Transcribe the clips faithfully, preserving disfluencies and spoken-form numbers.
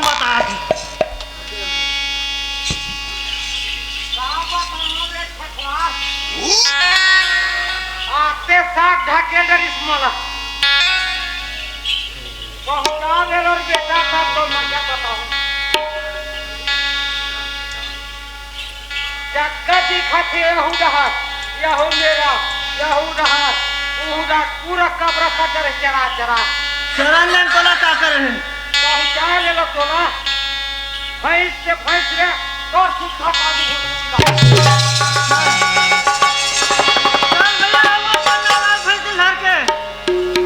बता दे। आते साथ ढकेल डरिस मोला। पहुंचा ले लो बेटा, तब तो मजा बताओ। जग्गा दिखत हे, यहू डहर, यहू मेरा, यहू डहर, उहू डहर, पूरा कबरा कचर हे, चरा, चरा। चरन लेन तोला का करे हे? पहुंचा ले लो तोला। भैंस के भैंस रे, तोर सुद्धा पानी हो चुका। चल भैया, हम अपन नाला भैंस धर के।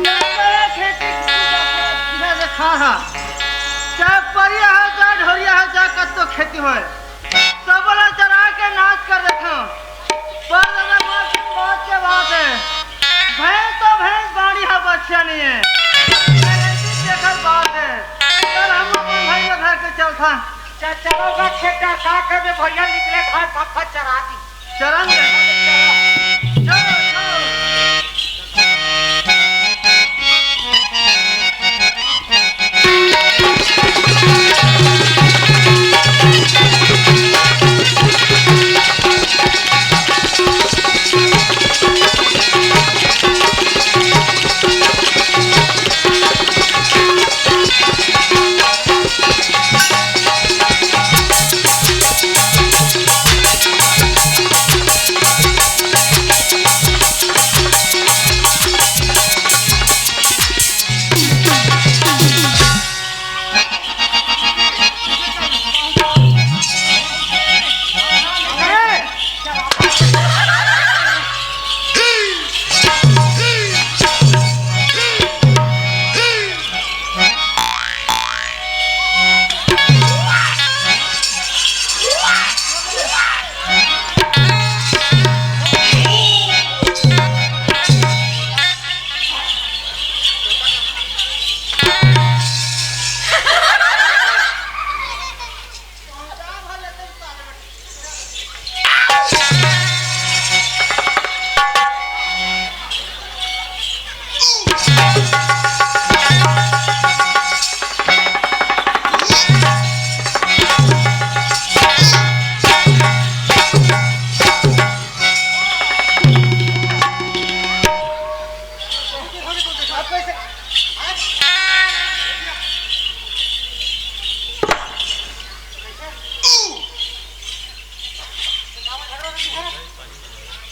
चल भैया, खेती किसी का सीधा से खा हा। चाहे परिया हो, चाहे ढोरिया हो, चाहे कत्तो खेती होए। सबला चरा के नाश कर देथंव। पर दादा, बात, बात के बात हे। भैंस तो भैंस बाड़ी हा, बछिया नइ हे। भैंस देखत बात हे। चल, हम अपन भाई ला धर के चलथन। चल, चलो गा खेत डहर, का करबे, भैया निकले घर, फटफट चरा दी। चरन ले। चलो, चलो।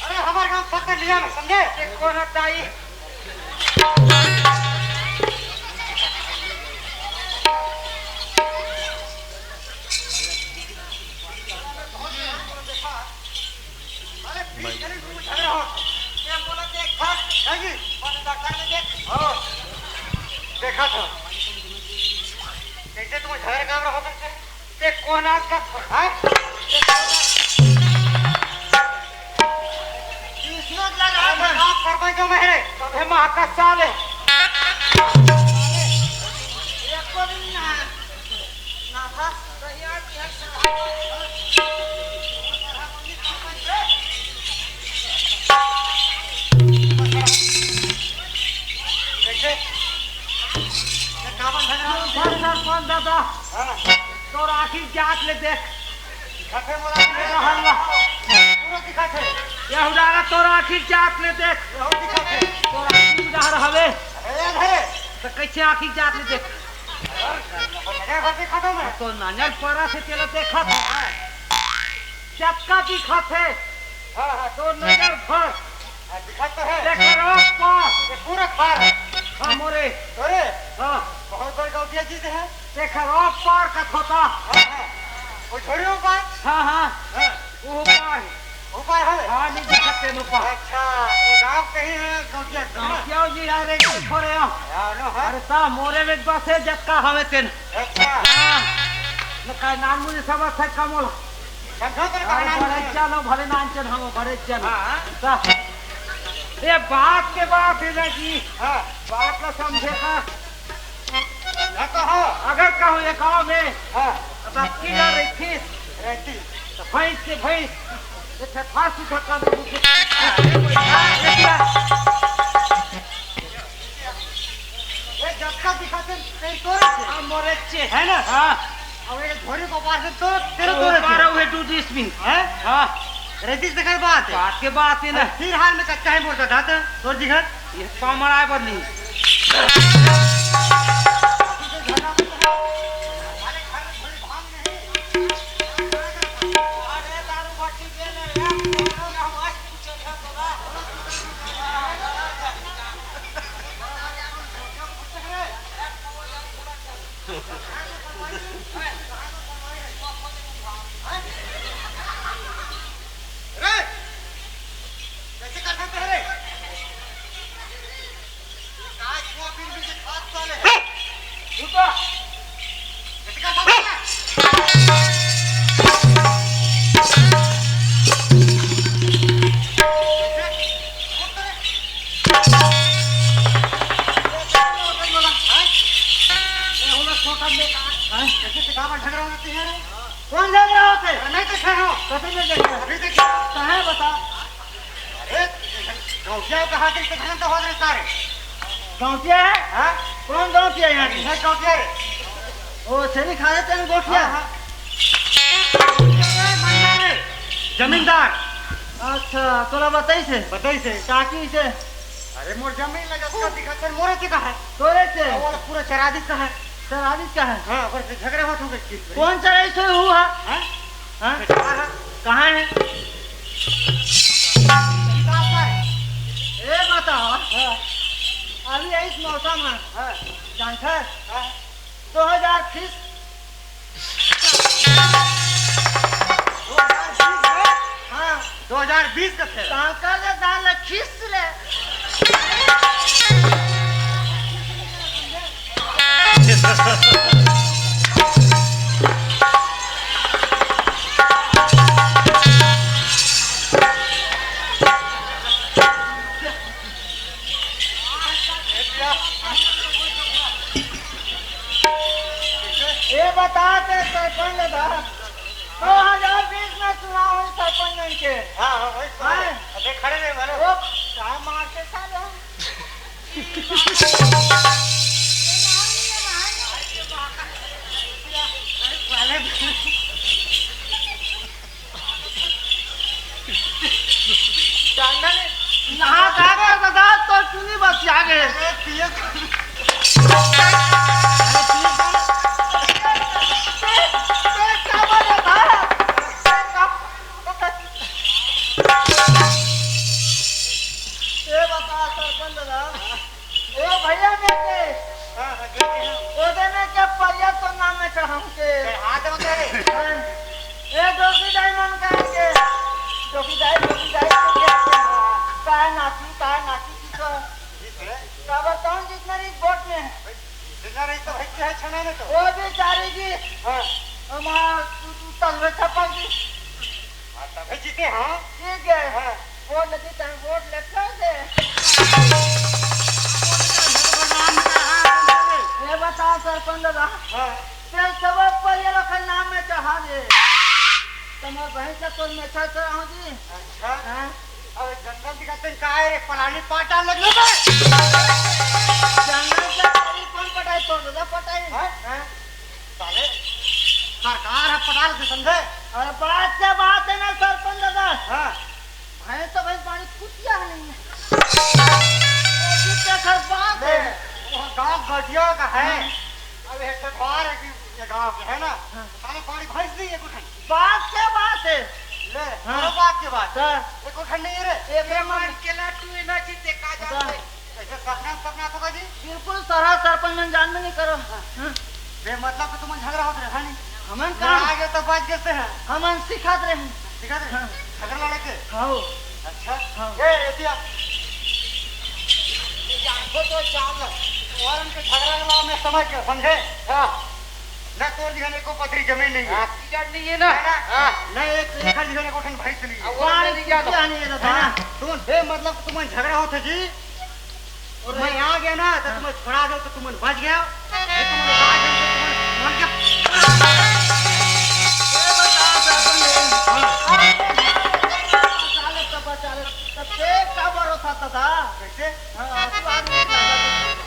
अरे, हमारे गांव पकड़ लिया ना, समझे? ये कौन है ताई? अरे, बीस तारीख को झगड़ा हो। ये बोला, देख, हाँ, है जी? मैंने डॉक्टर में देख। हाँ, देखा था। कैसे तुम झगड़ा काम रहा हो सकते? ते कोन आस का, हैं? किस्मत लगा है। नाम सरपंच जो में है, तबे माँ का साल है। एको दिन ना, ना था, तो यार की हर सरकार। कैसे? ये कावन भैया। सर, सर, कौन दादा? हाँ। तोर आँखी जात ले देख। दिखत हे मोला। ये रहल ला। पूरा दिखत हे। ये उदारा तोर आँखी जात ले देख। यहू दिखत हे। तोर आँखी उदार हवे। अरे यार हे। तो कैसे आँखी जात ले देख? अरे, नजर देखत हूँ मैं। तो नजर परा से तेला देखत हे। हाँ। चक्का दिखत हे। हाँ, हाँ। तो नजर भर। हाँ, दिखत तो हे। देखा रहो पार। ये पूरा खार हे। हाँ, मोरे। अरे। हाँ। बहुत बड़ गौटिया चीज हे। देखा रहो पार का खोता। हाँ, हाँ। वो छोड़ियो पार। हाँ, हाँ। हाँ। वो पार। वो पार हे? हाँ, नहीं दिखत हे वो पार। अच्छा, ये गाँव कहीं हे, गौटिया से, हाँ। गाँव क्या हो जी यार, एक छोरे हो। हाँ, लो, हाँ। अरे सा मोरे में बस हे, जक्का हवे तेन। अच्छा। हाँ। न काय नान मुझे समझ है कमोला। समझो तो अरे, बड़े जन हो, भले नानचन हो, बड़े जन। हाँ, हाँ। ता-, ये बात के बात है ना जी। हाँ। बात ला समझे का? ना कहो। अगर कहूँ ये गाँव में, हाँ। अब अक्की ना रहतीस। रहती। तो भैंस के भैंस, ये छठा सुधा का तो मुझे। हाँ, ये बोला। ये जतका दिखत हे, तेन तोरे हे। हाँ, मोरे चे। हे ना? हाँ। अउ ये झोरी को पार से तो तेरे वो तोरे हे। बारह हुए दू बीस मिनट। हैं? हाँ। रईस तेकर बात हे। बात के बात हे ना। फिर हाल में कच्चा हे बोलता था तो तोर जी घर। ये पामर आए बदली। कौन झगड़ा होथे? नहीं देखे हो। कभी नहीं देखे। अभी देखे। कहाँ हे बता? अरे, गौंटिया कहाँ के इतने घंटे हो रहे सारे? गौंटिया हे? हाँ? कौन गौंटिया हे यहाँ के? ये गौंटिया रे। ओ, छेरी खा लेते हैं गौंटिया। हाँ, हाँ। गौंटिया रे, मंदा रे, जमींदार। अच्छा, तोला बताइस हे? बताइस हे। का कहिस हे? अरे, मोर जमीन लगा, उसका दिखा, तेरे मोरे से कहा है। तोरे से? वो वाला पूरा चरादी का है। चरादी का है? हाँ, पर से झगड़ा होत होगे किस पे? कौन चरादी से हुआ? हाँ? हाँ? कहाँ है? कहाँ है? ए बताओ। हाँ। अभी इस मौसम में हाँ। जानथस? हाँ। दो हजार फीस। दो हजार बीस में? हाँ। दो हजार बीस का थे। कहाँ कर दे दाल खीस रे। ये बता के सरपंच दा, दो हजार बीस में चुनाव हुई सरपंच के। हाँ, हाँ, वही तो। हाँ। अबे खड़े रहे, बोलो। वो क्या मारते साले हम? नहा खा के बता तो चुनी बस आगे। ए बता सरपंच दादा, ओ भैया में के, हाँ, हाँ, जो भी है। ओदे में के परिया तो नाम में चढ़ाऊं के। चढ़ा दो तेरे। हाँ। ए डोकी दाई मन का के। डोकी दाई, डोकी दाई, डोकी दाई। काय नाची, काय नाची की तो। जी सर। का बताऊं जितना रही वोट में। भाई, जितना रही तो भाई क्या है छना में तो। वो भी चारी जी। हाँ। हमारा तू, तू तलवे छपा जी। हाँ, तबे जीते, हाँ। जीत गए। हाँ। वोट लगी तो वोट लटका दे। ये बताओ सरपंच दादा। हाँ। तेरे सब पर ये लोग नाम में चढ़ा दे। तुम्हारे बहन से तो मैं चढ़ चढ़ा हूँ जी। अच्छा। हाँ। अबे जंगल दिखाते हैं, का है रे, पलानी पाटा लग लो बे। जंगल से पलानी कौन पटाई, तो दादा पटाई। हाँ? हाँ। साले, सरकार है पटाल से समझे? अरे बात क्या बात है ना सरपंच दादा। हाँ। भैंस तो भैंस पानी कुतिया नहीं है। वो भी क्या घर बात ले, है? वो गांव गडिया का है। हाँ। अब एक ठो बार है कि ये गांव के है ना? हाँ। साले पानी भैंस नहीं है कुछ। बात क्या बात है? ले, हाँ। करो बात की बात। हाँ। ये कुछ नहीं है रे। ये ये बेमान के लाटू है ना जी, देखा जाता है। ऐसे सपना, सपना तो बाजी। बिल्कुल सरहा सरपंच मन जान में नहीं करो। हाँ। हाँ। बे मतलब कि तुमन झगड़ा होत रहे, है नी? हमन मैं का? आ गया तो बच गए से हैं। हमन सिखात रहे हैं। सिखात रहे? हाँ। झगड़ा लड़े के? हाँ। अच्छा। हाँ। ए, एतिया। ये जान को तो जान लो। और उनके झगड़ा वाला मैं समझ गया, समझे? हाँ। ना तोर जिहन एको पथरी जमीन नहीं है। हाँ, टिकट नहीं है ना? है ना? हाँ। ना एक एकड़ जिहन एको ठन भैंस नहीं है। अब वो पानी नहीं जानो। कुतिया नहीं है दादा। है ना? सुन, बे मतलब तुमन झगड़ा होत है जी। और मैं आ गया ना, तो हाँ। तुमन छोड़ा दो, तो तुमन बच गया। ये तुमन बाहर जाओ, तो तुमन मर गया। ये बता, साहब ने। हाँ। साले सब बचा ले। तब देख का भरोसा था, था। कैसे? हाँ, तू आदमी की नजर।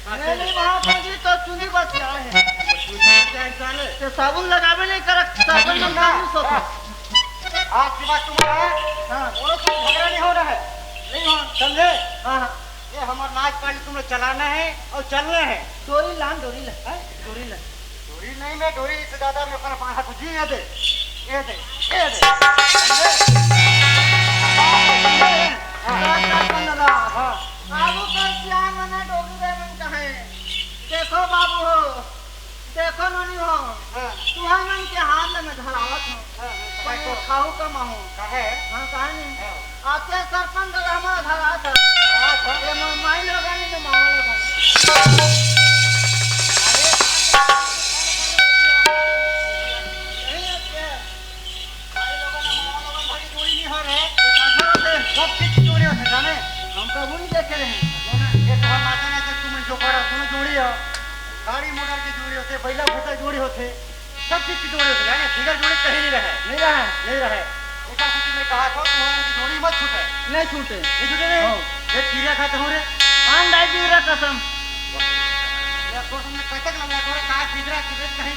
नहीं, नहीं, वहाँ पहुँची तो चुंदी बच गया है। चुंदी बच गया इंसान है। तो साबुन लगावे नहीं करत, साबुन में ना। नहीं सोता। आज के बाद तुम्हारा है, हाँ। वो तो झगड़ा नहीं हो रहा है। नहीं हो। समझे? हाँ, हाँ। ये हमारा नाच पार्टी तुम लोग चलाना है और चलना है। डोरी लान, डोरी ला। हैं? डोरी ला। डोरी नहीं, मैं डोरी से ज्यादा मैं अपना पाना को जी ये दे, ये दे, ये दे। समझे? हाँ। हाँ। बाबू का सियान मना डोरी दे मन कहे। देखो बाबू हो, देखो नोनी हो, हाँ। तुहर मन के हाथ ले मैं धरावत हूँ। हाँ, हाँ, पर खाऊ कमाहूँ। काहे? हाँ, काहे नहीं? हाँ। आते सरपंच दादा हमारा धरावत है। हाँ, हाँ। ये मोर माई लोगन, ये मामा लोगन। अरे, यही है क्या? भाई लोगन, मामा लोगन, भाई जोड़ी नहीं हो रहे। तो कहाँ होते? सब चीज जोड़ी होते, जाने? हम तो वो नहीं देखे रहे। ये तो हम नाचा नाचा, तुम जो करो, तुम जोड़ी हो। गाड़ी मोटर के जोड़ी होते, बैला भूसा जोड़ी होते, सब चीज की जोड़ी होते, जाने? फिगर जोड़ी कहीं नहीं रहे। नहीं रहे। नहीं रहे। बेटा, कुछ मैं कहा था, तुम लोगों की जोड़ी मत छूटे। नहीं छूटे। नहीं छूटे नहीं? हाँ। ये चिड़िया खाता हूँ रे। आन दाई जी रे कसम। ये कसम में कटक लगा, थोड़ा काट बिगड़ा, किधर कहीं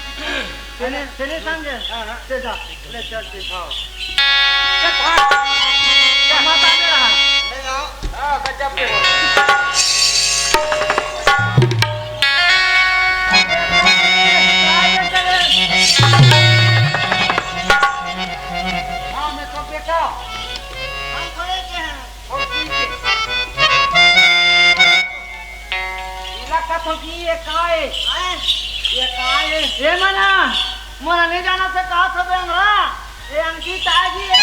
तेने, तेने समझे? हाँ, हाँ। ले जा, ले चल, दिखाओ। चल, भाग। चल, माता दे रहा। ले जाओ। हाँ, गजब के हो। हाँ, मैं तो बेटा। हम खड़े के हैं। इला कथो की ये काय? हैं? ये काय? ये मना, मोला नहीं जाना से कहा था बेंगरा। ये अंकित आ गई है।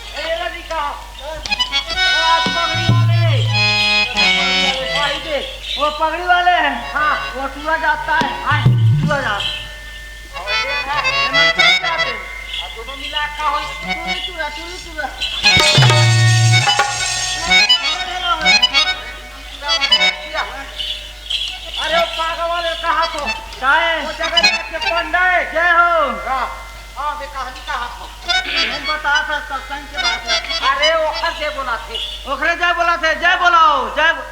ए, ये लड़का। वो आज पगड़ी वाले। भाई दे, वो पगड़ी वाले हैं। हाँ। वो टूरा जाता है। हाँ, टूरा जाता है। दोनों मिला का होई? टूरी टूरा, टूरी टूरा। अरे, वो पागल वाले कहा तो? काहे? वो जगन्नाथ के पंडा है। जय हो। हाँ, हाँ, मैं कहानी कहा था। नहीं बता था, सत्संग के बात है। अरे, ओखर जय बोला थे। ओखरे जय बोला थे, जय बोलाओ, जय बो-,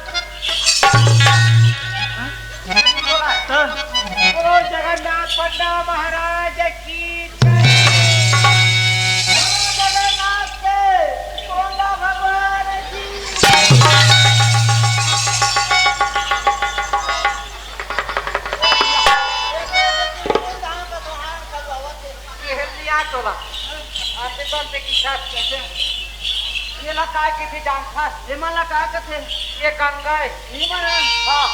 तो बोलो जगन्नाथ पंडा महाराज की जय। जगन्नाथ के पंडा भगवान की जय। ये है लिया तोला। आते तो देखी साथ कैसे। ये ला काय के थी जान था? ये मन ला काय के थे? ये गंगा है। ये मन है? हाँ।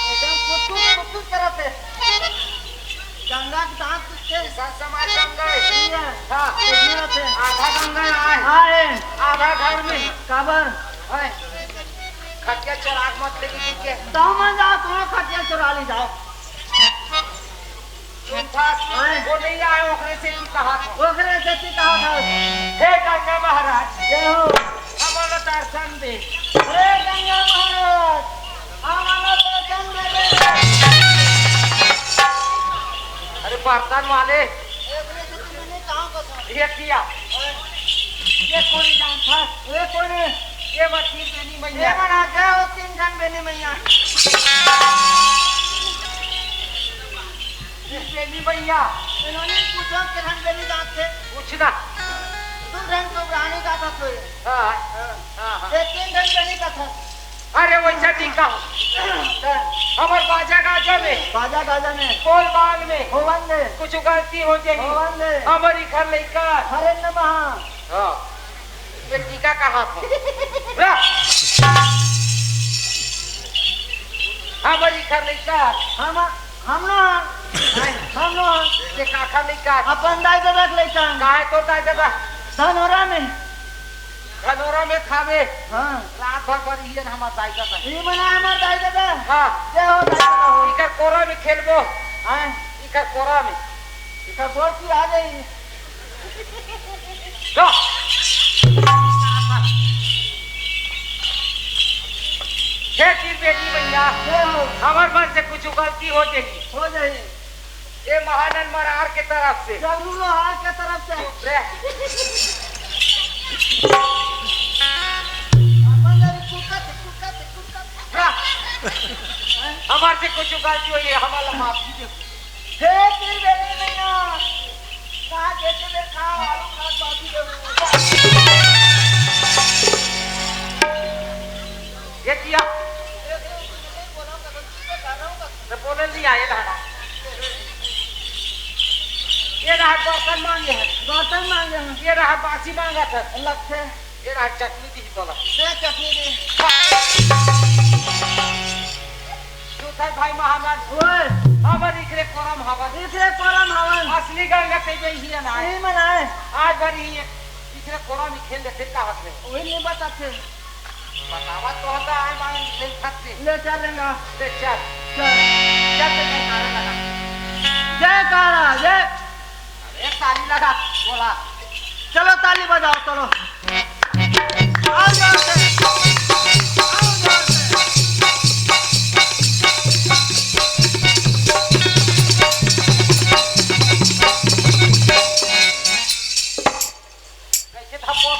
एकदम कुतुक कुतुक करत है। गंगा के दांत किसके? संत समाज गंगा है। ये है। हाँ। ये गिरत है। आधा गंगा यहाँ है। हाँ, है। आधा घर में। काबर? है। खटिया चोराक मत लेके ठीक है। तो मन जाओ, तो खटिया चोरा ली जाओ। चुप था। हाँ। वो नहीं आए, ओकरे से तू कहा था। ओकरे से तू कहा था। हे गंगा महाराज। जय हो। हमन ला दर्शन दे। हे गंगा महाराज, हमन ला दर्शन दे दे। अरे बर्तन वाले। ओकरे से तू नहीं कहा था। ये किया। ये कोन जान था? ये कोन है? ये बा तीन बेनी मैया। ये बना गया वो तीन जन बेनी मैया। तीन बेनी मैया। इन्होंने पूछो किरण बेनी जात थे। पूछना। तू रंग तो रानी का था कोई। हाँ। हाँ। हाँ, हाँ। ये तीन जन बेनी का था। अरे वैसा टीका हो। हाँ। हमार बाजा गाजा में। बाजा गाजा में। बोल बाल में। होवन दे। कुछ गलती हो जाएगी। होवन दे। हमारी घर लइका। हरे नमः। हाँ। ये टीका कहाँ था? बोला। हाँ, बड़ी खर लइका। हम, हम लोग, हम लोग। ये काखा लइका। अपन दाई दादा के लइका। काहे तो दाई दादा? धनोरा में। धनोरा में खावे। हाँ। रात भर बड़ी हियन हमार दाई दादा। ई मना हमार दाई दादा। हाँ। जय हो दाई दादा हो। इकर कोरा में खेलबो। हाँ। इकर कोरा में। इकर गोड़ की आ जाई। लो। हे तीन बेनी मैया, जय हो। हमर मन से कुछ गलती हो जाही। हो जाही। ये महानन मरार के तरफ से। जगनू लोहार के तरफ से। चुप रे। का जो ये हमारा माफी दे। हे तेरी बेटी मैया, कहाँ देखे ले खा, आलू खा, बाकी दे। ये किया? मैं बोले नहीं आए दादा। ये रहा बर्तन मांगे है। बर्तन मांगे हैं। ये रहा बासी मांगा था। लगते। ये रहा चटनी दी बोला। दे चटनी दे। सुथर भाई महाराज। ओए। हमर इकरे कोरम हवन। इकरे कोरम हवन। असली गंगा ते जई ही ना। नहीं मनाए। आज बारी ही इकरे कोरम ही खेल ले फिर का हक ले। वही नहीं बताते। बतावा तो होता है मांग ले सकते। ले चल लेंगा। ले चल। चल। चल ते जयकारा लगा। जयकारा, जय। अरे ताली लगा, बोला। चलो ताली बजाओ, चलो। आओ जोर से, आओ जोर से। कैसे थप्पो?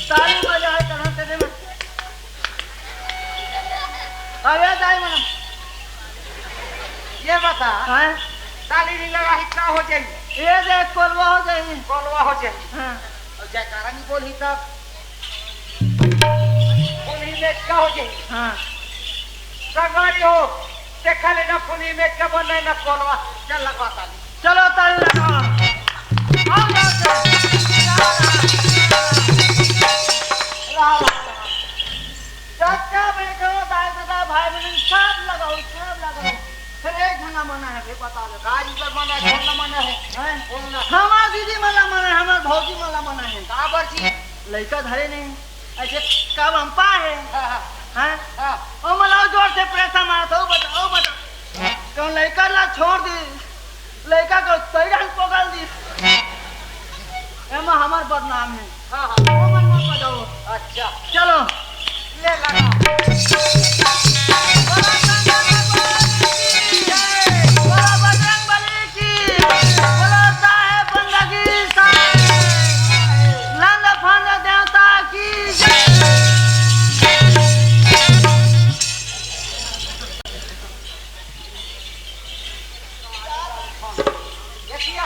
ताली बजाए कहाँ तेरे में? अरे दाई मन। ये बता। हैं? ताली नहीं लगा, इतना हो जाई। ये देख, कोलवा हो जाई। कोलवा हो जाई। हाँ। और जयकारा नहीं बोली तब। बोली में क्या हो जाई? हाँ। संगवारी हो, देखा लेना फुली में क्या बने ना कोलवा। चल लगवा ताली। चलो ताली लगाओ। आओ, आओ, चलो। रहा, रहा, रहा। चाचा, बेटो, दाई, दादा, भाई, बहन, सब लगाओ, सब लगाओ। फिर एक घंटा मना है, फिर बता दो। गाड़ी पर मना है, घूमना मना है। हैं? घूमना। हमार दीदी मला मना है, हमार भौजी मला मना है। का बरसी? लइका धरे नहीं। ऐसे कब हम पाए हैं? हाँ, हाँ। हैं? हाँ। ओ मला जोर से प्रेशर मारा था, ओ बता, ओ बता। कौन लइका ला छोड़ दी? लइका को सही ढंग पकड़ दी। एमा हमार बदनाम है। हाँ, हाँ। ओ मन मत बजाओ। अच्छा। चलो। ले लगा। बोलो बजरंग बली की। बोलो साहेब बंदगी साहेब। लंद फंद देवता की जय। देखिया।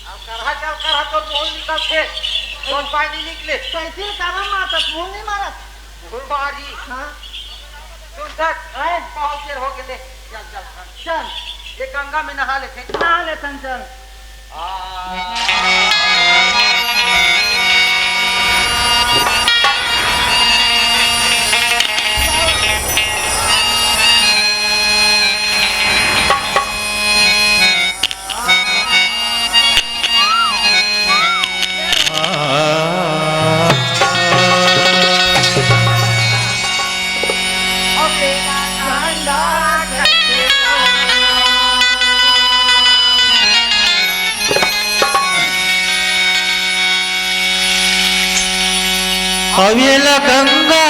अब करहा चल, करहा तोर मुंह निकलथे, तोर पानी निकले। कैसे करहा मारत, मुंह नहीं मारत। मुंह मारी। हाँ। सुन सक, हैं? बहुत देर हो गेले। चल, चल, चल। चल। ये गंगा में नहा लेथे। नहा लेथन, चल। अब एला गंगा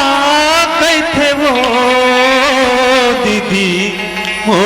कहिथे वो दीदी हो।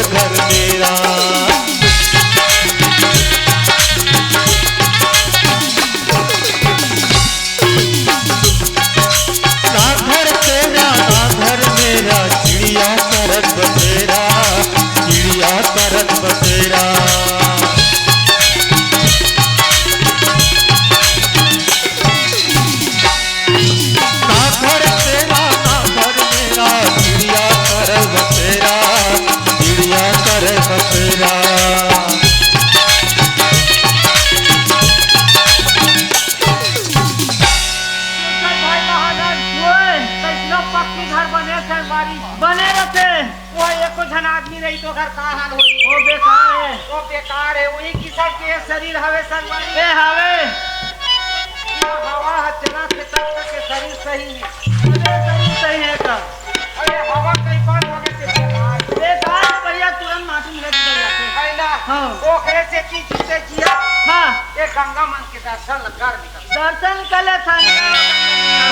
घर मेरा। ना घर तेरा, ना घर मेरा, चिड़िया करत बसेरा, चिड़िया करत बसेरा। ना घर तेरा, ना घर मेरा, चिड़िया करत बसेरा, चिड़िया करत बसेरा। भाई महाराज, ओए, कइसनो पक्की घर बने संगवारी, बने रथे। वो एको झन आदमी नहीं तो घर का हाल होई? वो बेकार है। वो बेकार है, वही किसम के शरीर हवे संगवारी। ए हवे। ये हवा ह चलत हे तब तक के शरीर सही है। अरे शरीर सही है का? अरे हवा कहीं बंद हो गए तो बेकार। बेकार है भैया, तुरंत माटी में लग जाते। है ना? हाँ। ओकरे से की जीते जिया। हाँ। ये गंगा मन के दर्शन कर निकल। दर्शन कर ले संगवारी।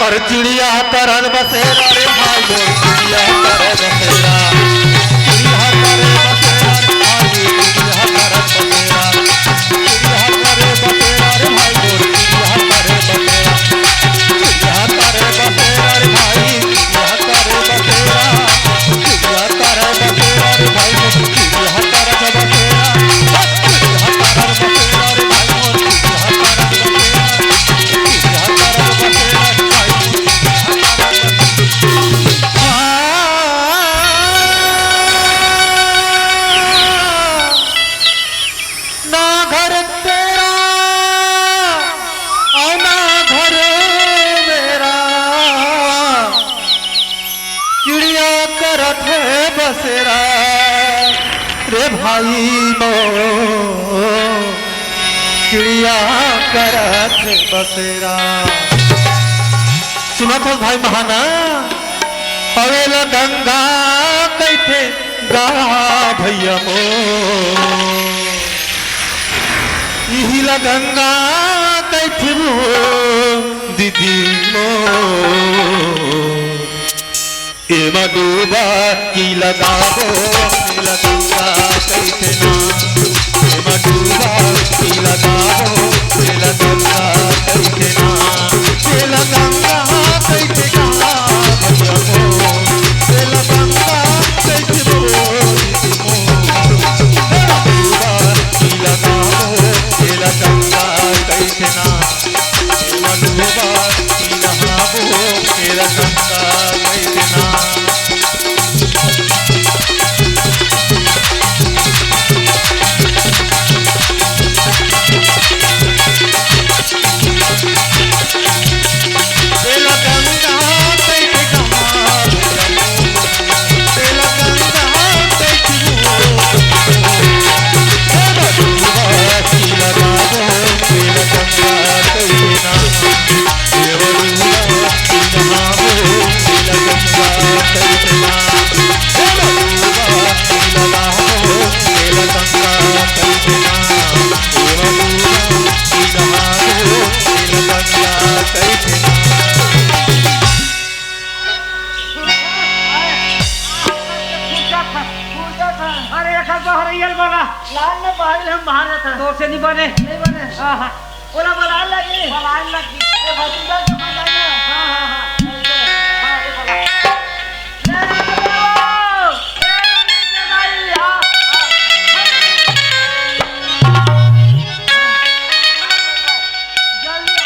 अरे चिड़िया करत बसेरा रे भाई बोल, चिड़िया करत बसेरा। चिड़िया करत बसेरा रे भाई, चिड़िया करत बसेरा। चिड़िया करत बसेरा रे भाई बोल, चिड़िया करत बसेरा। चिड़िया करत बसेरा रे भाई, चिड़िया करत बसेरा। चिड़िया करत बसेरा रे भाई बोल, चिड़िया करत बसेरा। चिड़िया करत बसेरा रे भाई बोल, चिड़िया करत बसेरा। ना घर तेरा और ना घर मेरा, चिड़िया करत हे बसेरा रे भाई मोर, चिड़िया करत हे बसेरा। सुनत हस भाई महाना, अवेला गंगा कहिथे गा भैया मोर, इही ला गंगा कहिथे मोर दीदी मोर। एमा डूबा की लगाबो, तेला गंगा कहिथे ना। एमा डूबा की लगाबो, तेला गंगा कहिथे ना। तेला गंगा कहिथे ना, भैया मोर। तेला गंगा कहिथे मोर, दीदी मोर। एमा डूबा की लगाबो, तेला गंगा कहिथे ना। मधुबा की नहाबो, तेरा गंगा मैना। तेरा गंगा मैना। अरे, एक आध बहरैया ल बोला। लाल में बहरी ल हम बाहर जाथन। तोर से नहीं बने। नहीं बने। हाँ, हाँ। बोला, बोला, आए लगी। बोला, आए लगी। ए, भतीजा, समझ आए ना? हाँ, हाँ, हाँ। हाँ, ये बोला। ले, ले, ले, ले, ले, ले, ले, हाँ, हाँ। जल्दी आ।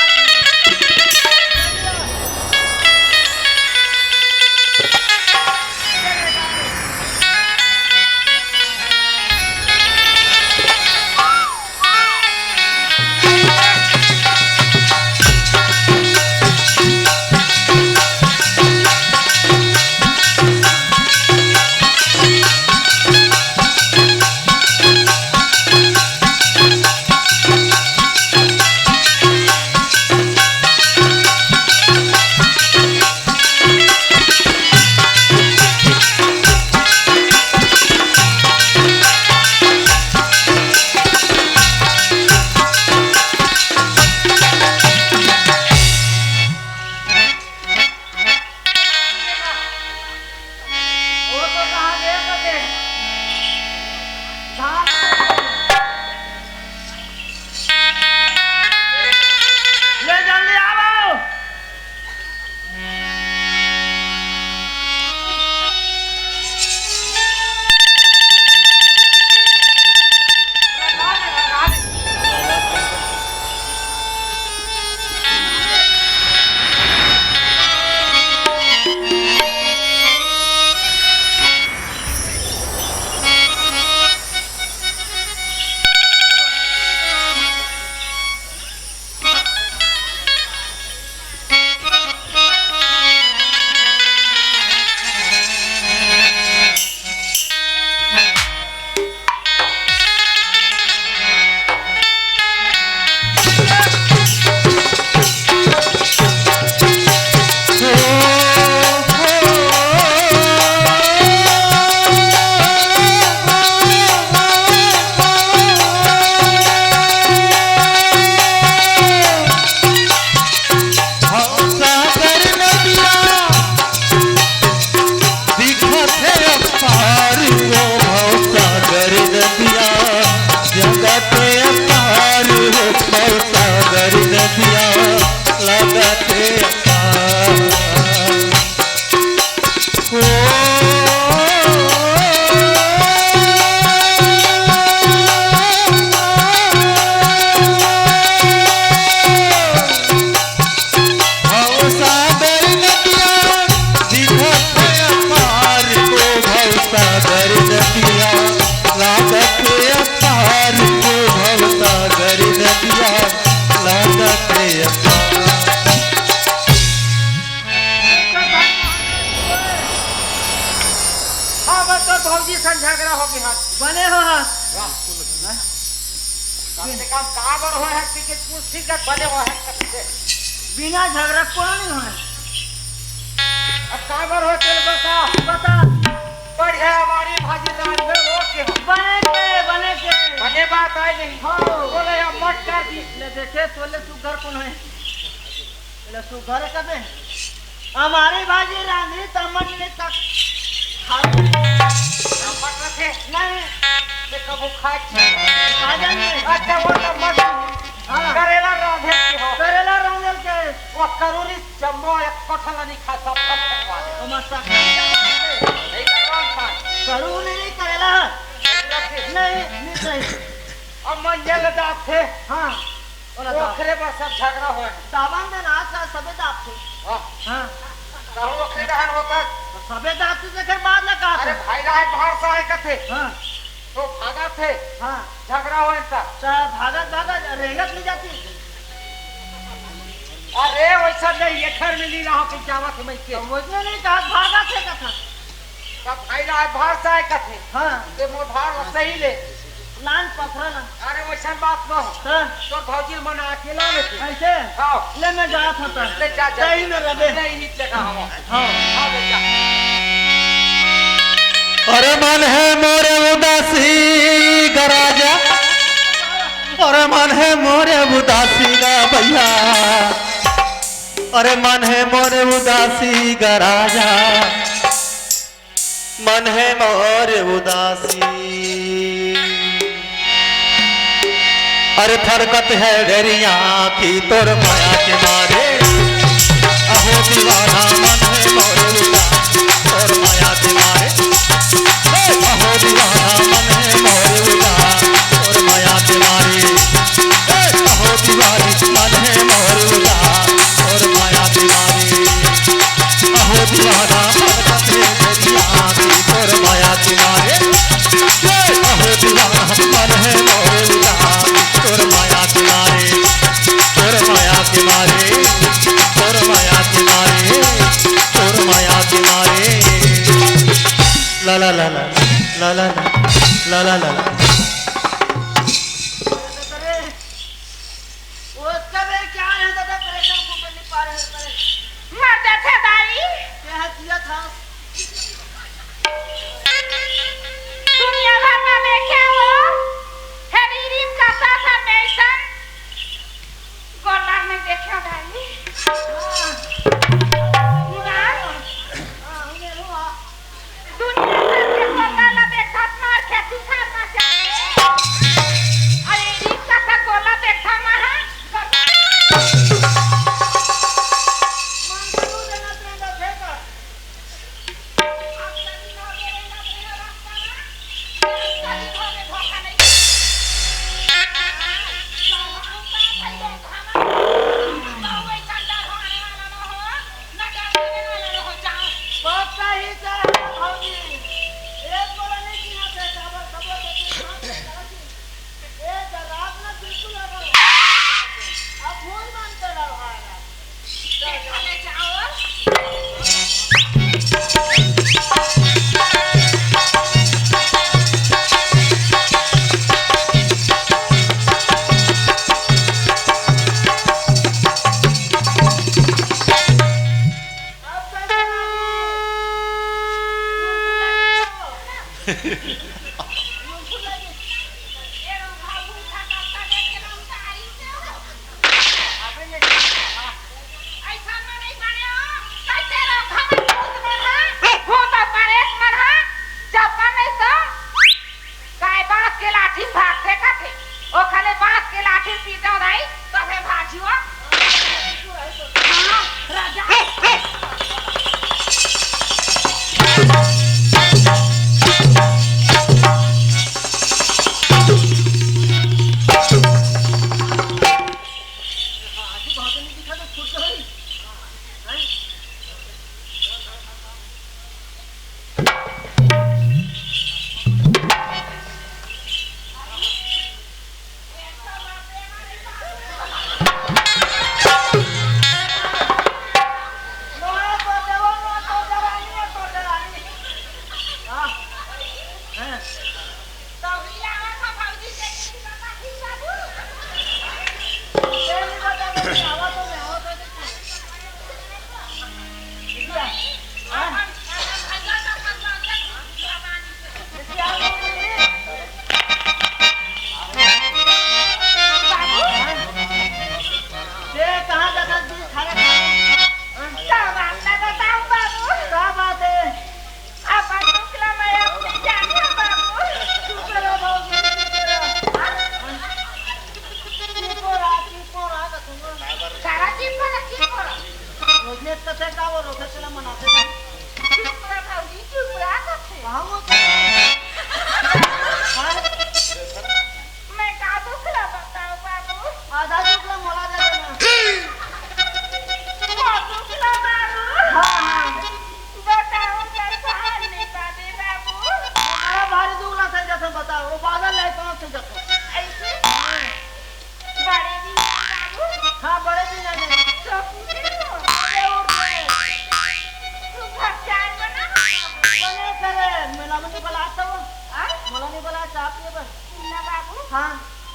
भौजी सन झगड़ा हो गे हे। बने हो, हाँ। वाह। कम से कम काबर हो हे कि, कि पूछ ठीक है, बने हो हे कब से? बिना झगड़ा कोनो नहीं हो हे। अब काबर हो, चल बता। बता। बढ़िया हमारी भाजी रांधे हो के हो। बने के, बने के। बने बात आए नहीं। हाँ। बोले अब मत कर दी। ले देखे, तोले सुग्घर कौन है? ले सुग्घर कबे? हमारी भाजी रांधी त मन ले तक खा। मत रखे। नहीं। ले कबो खाए। खा जाएंगे। अच्छा, वो तो मत। हाँ। करेला रांधे के हो। करेला रांधे के। वो करूरी जम्बो एक कोठा ला नहीं खा, सब खा सकवा दे। ओ मस्ता। नहीं करवा था। करू नहीं, नहीं करेला। नहीं, नहीं सही। अब मन ये लगा थे। हाँ। ओला दाब। ओखरे बर सब झगड़ा होए। दाबन दे ना, आज काल सबे दाबथे। हाँ। हाँ। कहूँ ओखरे डहन होता। तो सबे दाबथे, तो फिर बात ना कहा अरे था। भाई, राय बाहर से आए कथे। हाँ। तो भागत हे। हाँ। झगड़ा होए त। चा-, भागत, भागत, रेंगत नहीं जाती। अरे, वैसा नहीं, ये घर में नहीं रहा, फिर जावत हे मैं के। तो वैसे नहीं कहा, भागत हे कथा। तब भाई ला भार से आए कथे। हाँ। ते मोर भार ला सही ले। लान पथरा ना। अरे वैसन बात न हो। हाँ। तोर भौजी मन अकेला में थे। ऐसे? हाँ। ले मैं जात हूँ तो। ले जा, जा। सही में रहे। नहीं, नहीं, जगह हम। हाँ। हाँ, ले जा। अरे मन हे मोरे उदासी गा राजा, अरे मन हे मोरे उदासी गा भैया, अरे मन हे मोरे उदासी गा राजा। मन हे मोर उदासी। अरे फरकत हे डरिया की तोर माया के मारे। अहो दीवाना मन हे मोर उदासी, तोर माया के मारे। अहो दीवाना मन हे मोर उदासी, तोर माया के मारे। अहो दीवानी मन हे मोर उदासी, तोर माया के मारे। अहो दीवाना मन हे मोर उदासी, तोर माया के मारे। अहो दीवाना मन हे मोर उदासी, तोर माया के मारे। तोर माया के मारे, तोर माया के मारे, तोर माया के मारे। ला ला ला ला, ला ला ला, ला ला ला। अरे, वो कबे क्या है दादा, परेशान को कर नहीं पा रहे हैं, परेशान। मर जाथे दाई। क्या है किया था? दुनिया भर में देखे हो, हे रीम का साथ में ऐसा गोल्ला नहीं देखे हो दाई। हाँ। हाँ, उन्हें हुआ। दुनिया भर के गोल्ला ला देखत मार के सुखार मचा दे। अरे, ई कथा गोल्ला देखा महा। पक्का ही चाहे भौजी। एक बोला नहीं कि यहाँ से चावल सब लोग एक रात में बिल्कुल अगर अब भूल मानते रहो। काय बांस के लाठी म भागथे कथे, ओखने बांस के लाठी म पीटव दाई, तभे भाजी हो। हाँ, राजा। मोला नहीं बलात हव। हाँ? मोला नहीं बलात, चाय पिए बर। सुन ना बाबू। हाँ।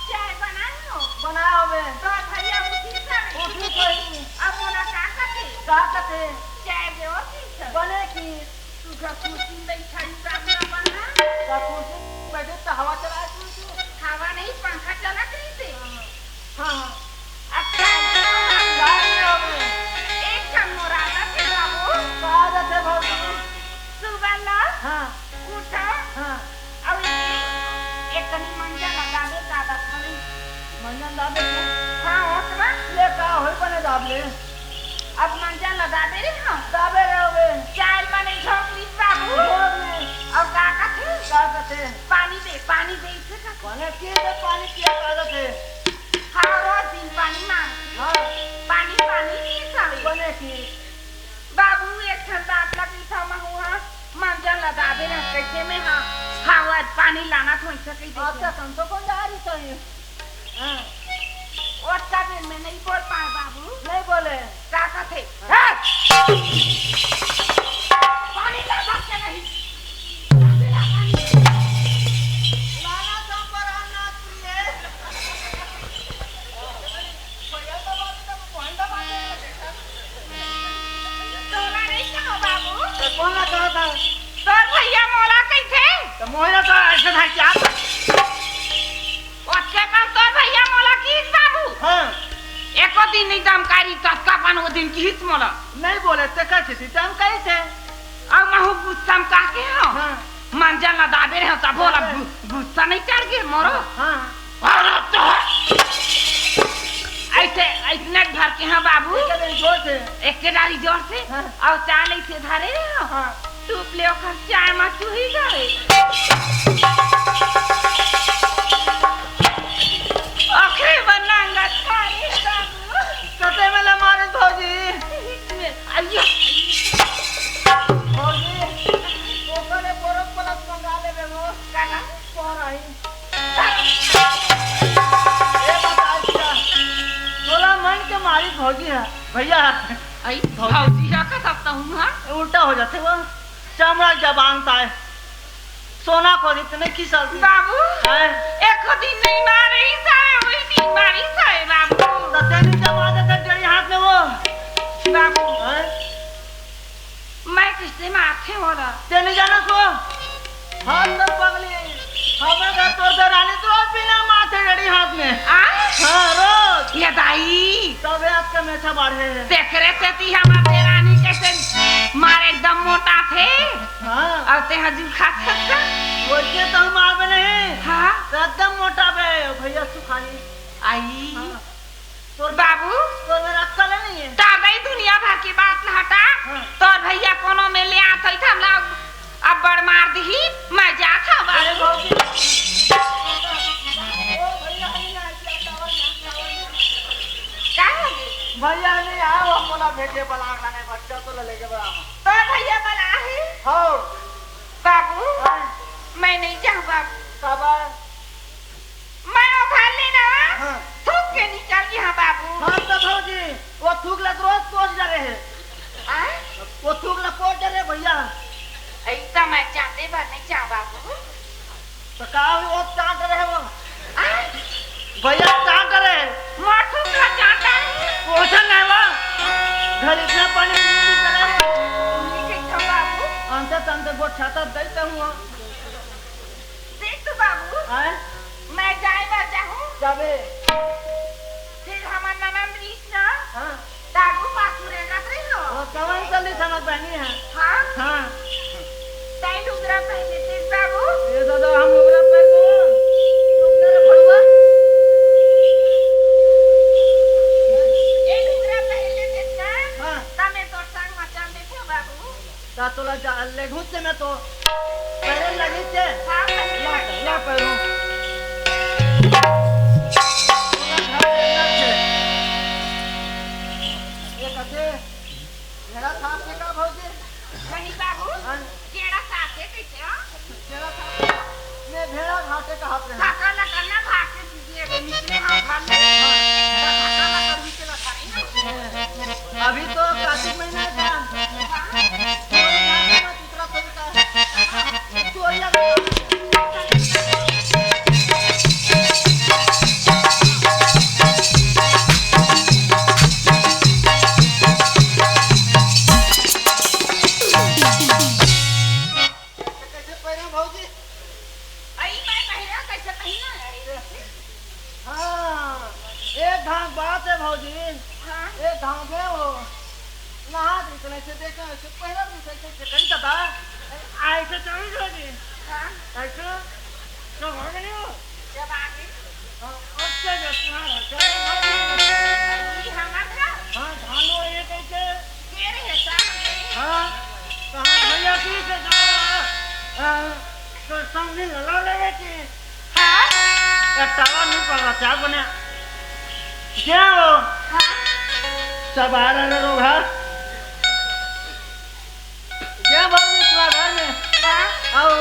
चाय बनाए हो? बनाए हवे। तो भैया उठी सब। उठी सही। अब मोला का कथे? का कथे? चाय देव की सब। बने की। तू घर कुर्सी में बैठा ही, काम ना बना। का कुर्सी में बैठे तो हवा चलाए तू, तू? हवा नहीं, पंखा चलत रहिसे। हाँ। हाँ, हाँ। अच्छा, गाड़ी में। एक ठन मोर आदत हे बाबू। का आदत हे भौजी? सुबह ला हाँ। उठा। हाँ। अउ ये एक कनी मंजा ला दाबे का आदत हवे। मंजा ला दाबे का? हाँ, ओतमा। ले का होई बने दाब ले। अब मंजा ला दाबे रे हम। दाबे रे होबे। चाय मने झोंक ली बाबू। झोंक ली। अउ का कथे? का कथे? पानी दे, पानी दे, इसे का? पानी पिए दे, पानी पिए का आदत हे। हाँ, रोज दिन पानी मांगथे। हाँ। पानी, पानी नहीं साले। बने की। बाबू, एक ठन बात ला पूछा महू हा, मंजन ला दाबे रह कैसे में हा, हवा पानी लाना थोड़ी सके देखे। अच्छा, संतो कौन जा रही सही? हाँ। ओतका दिन में नहीं बोल पाए बाबू। नहीं बोले। का कथे? हाँ। पानी ला भर के नहीं। लाना संपरानाथ प्रिय। तोला नहीं कहो बाबू। तो कौन ला कहा था? तोर भैया मोला कहिथे। तो मोला तो ऐसे था क्या? ओतके कन तोर भैया मोला किहिस बाबू। हाँ। एको दिन नहीं दमकारी, ततका कन वो दिन किहिस मोला। नहीं बोले, ते कैसे थी? दमकाइस हे। अउ महू गुस्सा में का के हो? हाँ। मंजन ला दाबे रहे हो, तब बोला हाँ। गु-, गुस्सा नहीं चढ़ गए मोरो? हाँ। अरे तो ऐसे, ऐसने भर के हाँ बाबू। एक बारी जोर से। एक बारी जोर से। हाँ। अउ चाल ऐसे धरे रहे हो। हाँ। तू ले ओकर चाय मा चुही जाए। ओखरे बर नंगत मारे बाबू। कते में ला मारे भौजी? आइए। भौजी, ओकरे बोरो प्लस मंगा लेबे वो। का ना? कौन आई? ए बता, अच्छा। तोला मन के मारी भौजी है, भैया। आई, भौजी। भौजी है का सकता हूँ, हाँ? उल्टा हो जाते वो। चमड़ा जबान ताय। सोना को इतने की चलती। बाबू, हैं? एको दिन नहीं मारे ही सारे, वही दिन मारी सारे बाबू। तो तेरी जमा देते तेरी हाथ में वो। बाबू, हैं? मैं किससे माथे हो रहा? तेरी जाना को? हाथ तो पगली। हमें घर तोड़ दे रानी तो बिना माथे जड़ी हाथ में। आ? हाँ, रोज। ये दाई। तबे आपका मेछा बढ़े है। तेकरे सेती हमार देरानी कैसे मारे एकदम मोटा थे। हाँ। अउ ते हजू खा सकता। वैसे तो हम आवे नहीं। हाँ। तो एकदम मोटा बे, भैया सुखाई। आई। हाँ। तोर बाबू। तोर मेरा अक्कल नहीं है। दादा ही दुनिया भर की बात न हटा। हाँ। तोर भैया कोनो में ले आत होई था, हम लोग अब बड़ मार दही, मैं जात हूँ अरे बाबू। भौजी। ओ भैया नहीं आए, क्या चावल, क्या चावल? का हो गई? भैया नहीं आए, वो मोला भेजे बलाक लाने बच्चा तो ले लेके बड़ा। तो भैया बला है? हो। बाबू, हाँ। मैं नहीं जाऊँ बाबू। काबर? मैं ओघर ले ना हाँ। थूक के निकल गई हाँ बाबू। हाँ तो भौजी, वो थूक लग रोज कोस जा रहे हैं। आय? वो थूक लग कोस जा रहे भैया। ऐसा मैं चाहते बार नहीं जाऊँ बाबू। तो का हुई, वो चाट रहे वो? आय? भैया चाट रहे। मोर थूक लग चाट रहे। पोषण नहीं वो। घर इतना पानी नहीं निकल रहा है। नहीं कही था बाबू। अंते तंते गोट छाता देता हूँ। देख तो बाबू, हाँ? मैं जाए बर चाहूँ। जाबे। फिर हमर ननद रहीस ना, हाँ। दागू पाकू रे कत रही हो। वो कवन चली थाना बहनी है? हाँ? हाँ। तै लुगरा पहने थे बाबू। ये दादा, हम लुगरा पहन दो। चुप ना रे भड़ुआ। ये लुगरा पहने थे ना, हाँ। तमे तोर संग मचान देखे बाबू। ता तोला जा, ले घुस से मैं तो पैरे लगी से। हाँ, पहले ला, लगी। ला पैरू। ये कते भेड़ा था से का भौजी? नहीं बाबू, हाँ? केड़ा साथे कैसे हो? केड़ा था से? मैं भेड़ा घाटे का हाथ रहे। काका ना करना भाग के दीजिए, अगर निकले हाँ घर में। हाँ। काका ना कर भी चला था, नहीं ना? अभी तो कार्तिक महीना है क्या? हाँ। चोरी ना करना, दूसरा कोई का। चोरी चल जाओगी। हाँ। ऐसे? तो भाग नहीं हो? जब आ गई। हाँ, अच्छा, जब तुम्हारा घर आ गई। ये हमार घर? हाँ, धानो ये कैसे? ये रहे, साहब, ये। हाँ, तो हम भैया की से जाओ, हाँ, तो समझी लड़ा लेवे की। हाँ? ये टावर नहीं पड़ रहा, क्या बने? क्या हो? हाँ। सब आ रहे लोग, हाँ? जय भौजी, तोरा घर में। हाँ। आओ।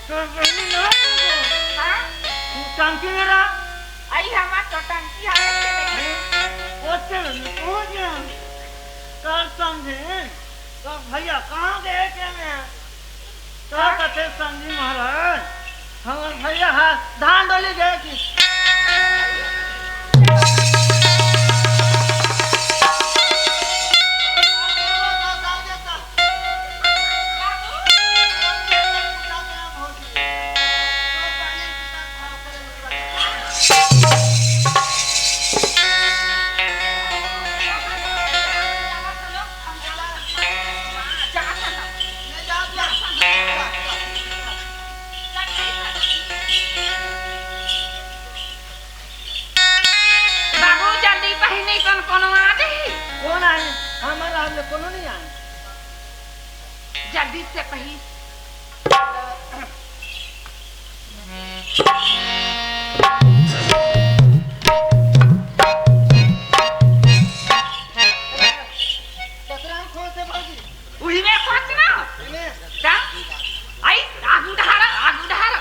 तो बहनी ना, हाँ। टंकी में रहा। आई हमार तो टंकी है, ऐसे नहीं। ओते में पहुंच गया। कल समझे, तो भैया कहाँ गए के में? का कथे समझी महाराज? हमर भैया हा धान डोली गए कि। बाबू, जल्दी पहिर, नहीं तो कोनो आ जाही। कौन आए? हमारा हमने कोनो नहीं आए। जल्दी से पहिर। दसराम कौन से भौजी? उही में खोज ना। इने? का? आई, आगू डहार, आगू डहार।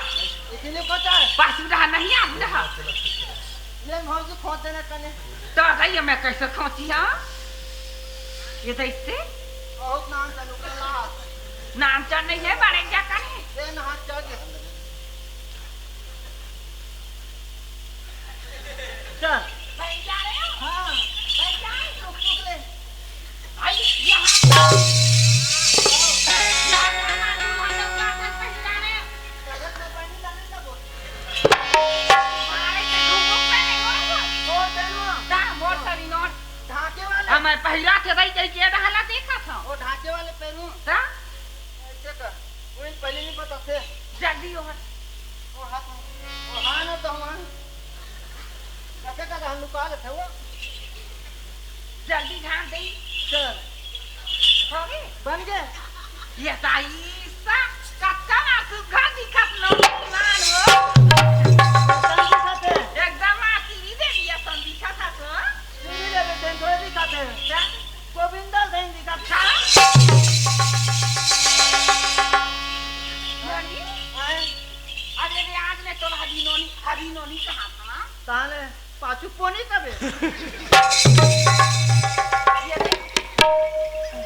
इतने पता है? पाछू डहार नहीं, आगू डहार। ले भौजी खोज देना कने। तो रही मैं कैसे खोजी, हाँ? ये जैसे? बहुत नाम चलू कला। नाम चल नहीं है, बड़े क्या कने? ये नहा चल। चल। भाई जा रहे हो? हाँ। भाई जा रहे हो? रुक, रुक ले। आई, यहाँ। यहाँ, यहाँ, यहाँ, यहाँ, यहाँ, यहाँ, यहाँ, यहाँ। अरे, तो घूमो पे नहीं हो। मोर पहनू। दा, मोर तरी नोट। ढाके वाले। हमारे पहिरा थे भाई, कहीं के डहला देखा था। वो ढाके वाले पहनू। दा? ऐसे कर, वो इन पहले नहीं पता थे। जल्दी हो। वो हाथ में, वो हाँ ना तो हम हाँ। कैसे का हम लुका लेते वो? जल्दी ध्यान दे। चल। हो गए? बन गए? ये ताई सा, कच्चा ना सुग्घर दिखत नो, मान हो। कौन दिखत है? एकदम आशीर्वाद दे दिया, सन दिखत है तो। सुनी ले बेटे, थोड़े दिखत है। क्या? गोविंदा सिंह जी का था। नोनी? आए। अरे रे, आज मैं तो हरी नोनी, हरी नोनी कहा था। ताले पाछू पोनी कबे? ये देख,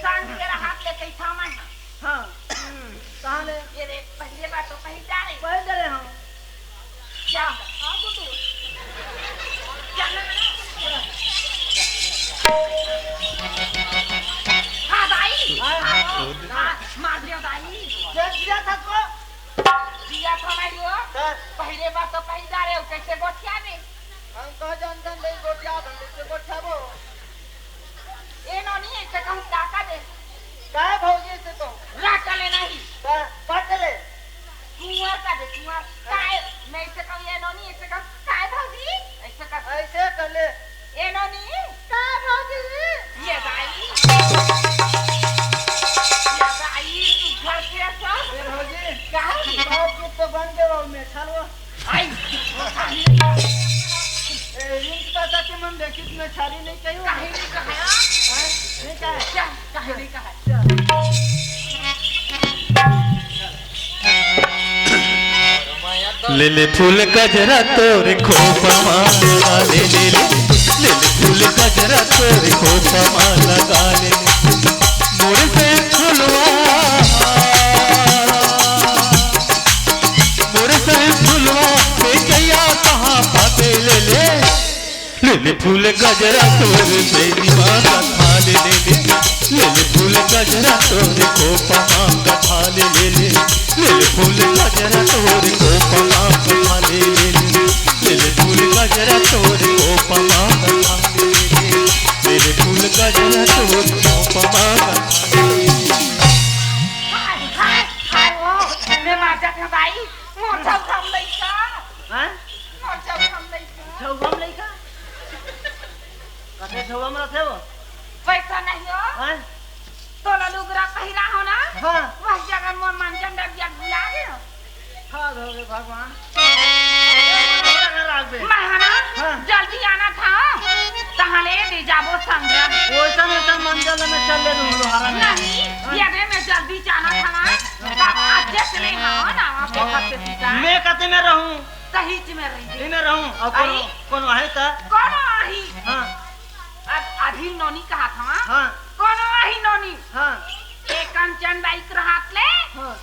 संग तेरा हाथ ले कहीं थामा है। हाँ। ताले ये देख, पहले बात तो कहीं जा रही। पहले जा रहे हम। हाँ, दाई। हाँ, हाँ, हाँ। हाँ, मार दियो, दाई। क्या दिया था तो? दिया था नहीं वो। हाँ। पहले बात तो कहीं जा रहे हो, कैसे गोठिया में? हम कह जानते हैं, नहीं गोठिया, हम कैसे गोठिया वो? ए नोनी, ऐसे कहूँ, काका दे। काय भौजी से कहूँ? रह चले नहीं। का, का चले? कुंवर का दे, कुंवर। काय, मैं ऐसे कहूँ, ए नोनी, ऐसे कहूँ, काय भौजी? ऐसे कर। ऐसे कर ले। ए नोनी। काय भौजी? ये दाई। ये दाई, तू घर पे आ, चल। ए भौजी। का? बाप के तो बन गए और मैं छालवा। आई। ए, रिंकू चाचा के मन देखिस, मैं छारी नहीं कही हूँ। काहे नहीं कहा? हाँ? नहीं कहा? क्या? काहे नहीं कहा? ले ले फूल गजरा तोरे खोपा मा लगा ले, ले ले, ले ले फूल गजरा तोरे खोपा मा लगा ले। मोरे से फुलवा, मोरे से फुलवा, के गया कहाँ पाते ले ले। ले ले फूल गजरा तोर बेनी माँ का थाल ले ले। ले ले फूल गजरा तोर कोपा माँ का थाल ले ले। ले ले फूल गजरा तोर कोपा माँ का थाल ले ले। ले ले फूल गजरा तोर कोपा माँ का थाल ले ले। ले ले फूल गजरा तोर कोपा माँ का थाल ले ले। हाय, हाय, हाय, ओ। हाँ। वह जगह मोर मंजन डबिया भुला गयो। हाथ हो गए भगवान। ये मोर जगह रख दे। मैं है ना, हाँ। जल्दी आना था। तहाँ ले दे जाबो संग। वैसन, वैसन मंजन में चल ले दूँ लोहारा में। नहीं, हाँ। ये दे मैं जल्दी जाना था ना। तब आज जैसे नहीं हाँ ना, वहाँ पे हाँ। खत्ते सीता। मैं कते में रहूँ? सही में रही। इमे रहूँ, और कोनो, आई? कोनो आहे त? कोनो आही? हाँ। अब अभी नोनी कहा था, हाँ? हाँ। कोनो आही नोनी? हाँ। ए कंचन बाई के हाथ ले, हाँ।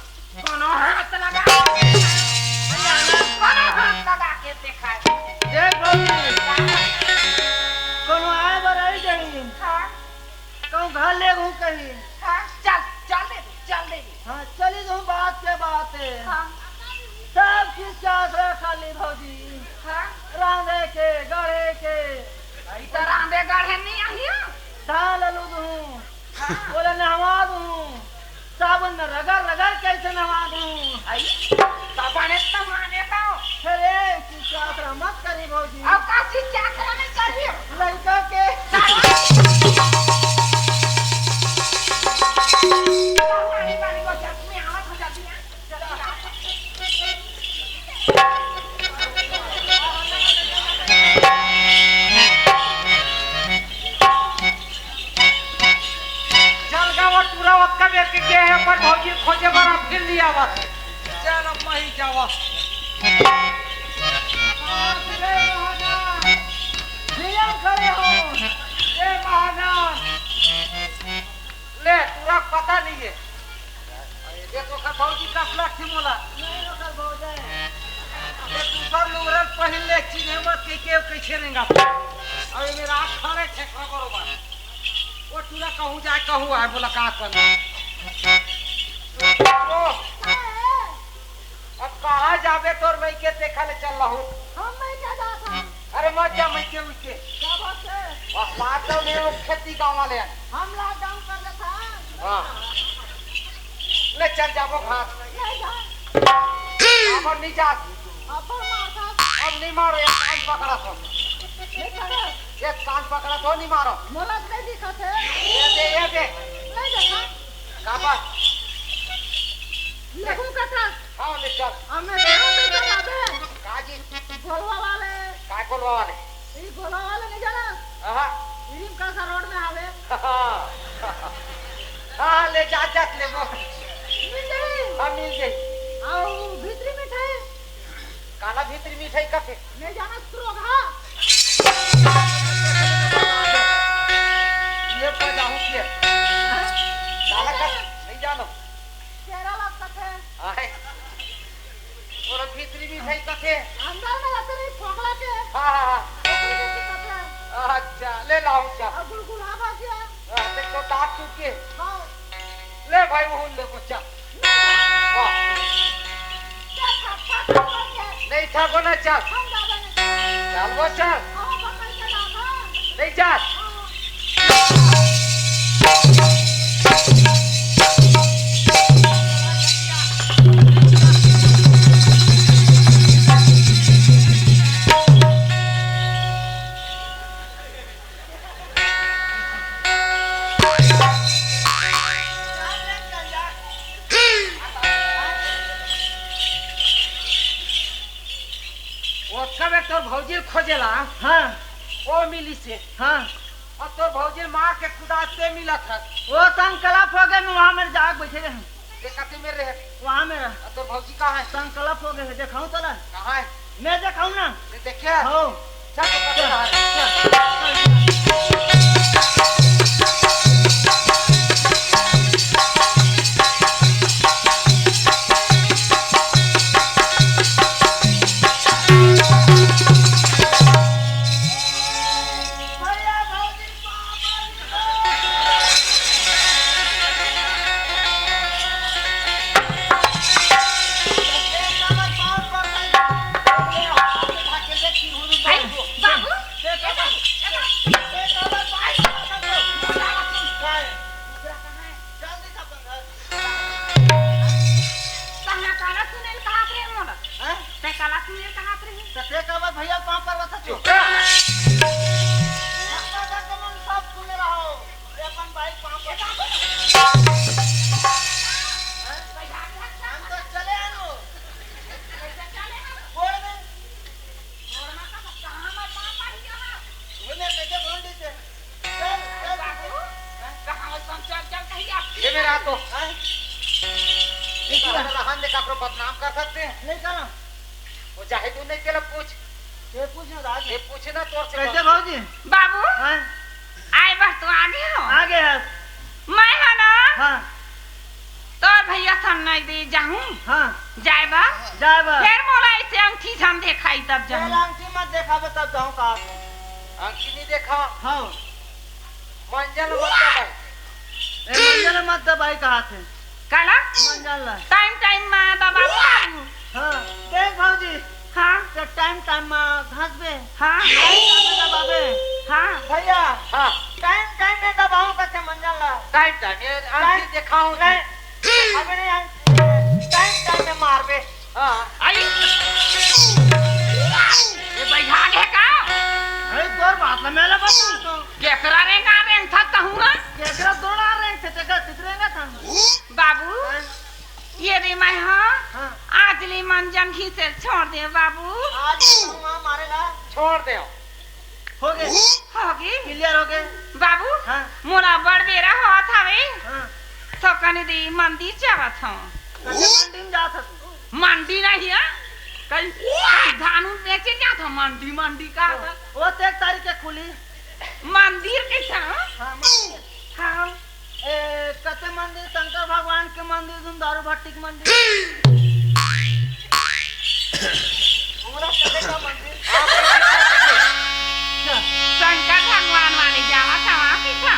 कोनो हाथ लगा, कोनो हाथ लगा के देखा। देख भौजी, कोनो आए बर आई जाही। हाँ। कहूँ घर ले घूम कहीं। हाँ, चल, चल दे, चल दे। हाँ, चली जाऊँ बात के बात है। हाँ। सब चीज के आसरा खाली भौजी। हाँ। रांधे के, गढ़े के। भाई तो रांधे गढ़े नहीं आई हो। धान ललू दूँ। हाँ। बोले नहवा दूँ। साबुन में रगड़ रगड़ कैसे नहवा दूँ। आई, साबुन इतना माने तो। अरे, शिक्षा आश्रम मत करी भौजी। अब का शिक्षा आश्रम में करी? लड़का के। पानी, पानी को जब में आवत हो जाती है। चल गा वो टूरा ओतका बेर के गे हे अपन भौजी खोजे बर, अब फिर लिया बस। चल अब मैं ही जावा। रे महाराज, भैया खड़े हो। ए महाराज, ले टूरा पता नहीं है। अरे देख ओकर भौजी कस लगथे मोला। नहीं ओकर भौजी। ये दूसर लुगरन पहिन ले चिन्हे मत के के कैसे रेंगा। अबे मेरा आँख खड़े ठेकरा बरोबर। वो टूरा कहूँ जाए कहूँ आए बोला का करना। ओ, अब कहाँ जाबे तोर मइके देखा ले चल रहूँ। हम मइके जात हन। अरे मत जा मइके उइके। का बात है? वाह, बात तो नहीं हो खेती गाँव वाले हैं। हम lockdown कर लेत हन। हाँ। ले चल जाबो घर। ले जा। अब नहीं जा। अब मार खा। अब नहीं मारो, एक कान पकड़ा तो। नहीं करे। एक कान पकड़ा तो नहीं मारो। मोला नहीं दिखत है। ये दे, ये दे। नहीं देखा। का बात? लेकिन काका, हाँ, ले चल। हमें कहाँ से चलाबे? का जी? गोलवा वाले। का गोलवा वाले? ई गोलवा वाले नहीं जाना? आहा। इरिम का सा रोड में आवे। हाँ, हाँ, ले जा, जा, ले वो। मिल जाई। हाँ, मिल जाई। आओ, भीतरी मिठाई। काला भीतरी मिठाई कथे? नहीं जाना, सुरोगहा। ये पजाहू के। काला का? नहीं जानो। केरा लग कथे। आए। और भीतरी भी सही कथे। अंदर में रहते नहीं, फोकला के। हाँ, हाँ, हाँ। फोकला के कथे। अच्छा, ले लाओ, चल। और गुलगुला भजिया। हाँ, देख तो दांत टूट के। हाँ। ले भाई, वो ले बच्चा। वाह। क्या खा, खा, खा, खा के। नहीं था को ना, चल। हम ज्यादा नहीं। चल वो, चल। हाँ, पकड़ के ला, हाँ। नहीं चल। हाँ। ओतका बेर तोर भौजी ल खोजेला। हाँ। ओ मिलिस हे। हाँ। अउ तोर भौजी ल मार के कुदाते मिलत हस। ओ संकल्प हो गए, मैं वहाँ मेरे जाके बैठे रहे। ये कति मेर रहे? वहाँ मेरा। अउ तोर भौजी कहाँ हे? संकल्प हो गए, देखाऊँ तोला? कहाँ हे? मैं देखाऊँ ना? ये देखिए। हाँ। चल, तो पता चल, है। चल। तैं काला सुने ल कहात रहे मोला? हैं? तैं काला सुने ल कहात रहे? त तैं काबर भैया पाँव परवत हस? चुप। सब सुने रहो। अपन भाई पाँव पर। ते काकरो बदनाम कर सकते हैं? नहीं करा। वो चाहे तू नहीं, तेला पूछ। ये पूछ ना दादा। ये पूछे ना तोर से कैसे बात। भौजी? बाबू, हाँ? आए बर तो आ गए हो? आ गए हैं। मैं है ना? हाँ। तोर भैया सन नहीं दे जाहूँ। हाँ। जाए बर? जाए बर। फिर मोला ऐसे अंगठी सन देखाई तब जाहूँ। पहले अंगठी मत देखाबे तब जाहूँ का। अंगठी नहीं देखा? हाँ। मंजन मत दबाई। ए, मंजन मत दबाई कहा थे। काला? मंजन ला। टाइम टाइम मा दबाबो बाबू। हाँ, देख भौजी। हाँ। तो टाइम टाइम मा घसबे। हाँ। टाइम टाइम मा दबाबे। हाँ। भैया। हाँ। टाइम टाइम में दबाऊं कथे मंजन ला। टाइम टाइम ये टाइम आंटी देखाऊं। नहीं। अबे नहीं आंटी। टाइम टाइम में मारबे। हाँ। आई। ये बैठा के का? अरे तोर बात ला मेला बता तो। केकरा रेंगा रेंग था कहूँगा? केकरा दोड़ा रेंग थे, तेकर तितरेंगा था। बाबू, हाँ? ये रे मैं हाँ, हाँ। आज ले मंजन घिसे छोड़ दे बाबू। आज मारेला। छोड़ दे। हो गए। हो गए? क्लियर हो गए? बाबू, हाँ। मोला बड़ बेरा होत हवे। हाँ। तो कने दे मंदिर जावत हूँ। कने मंदिर में जात हस? मंडी नहीं है? कहीं, कहीं धान उन बेचे जात हूँ मंडी, मंडी का वो, था? वो तेईस तारीख के खुली। मंदिर के था? हाँ, मंदिर। हाँ। ए, कते मंदिर, शंकर भगवान के मंदिर, धुन दारू भट्टी के मंदिर। पूरा चलेगा मंदिर। शंकर भगवान वाले जावा था, वहाँ पे था।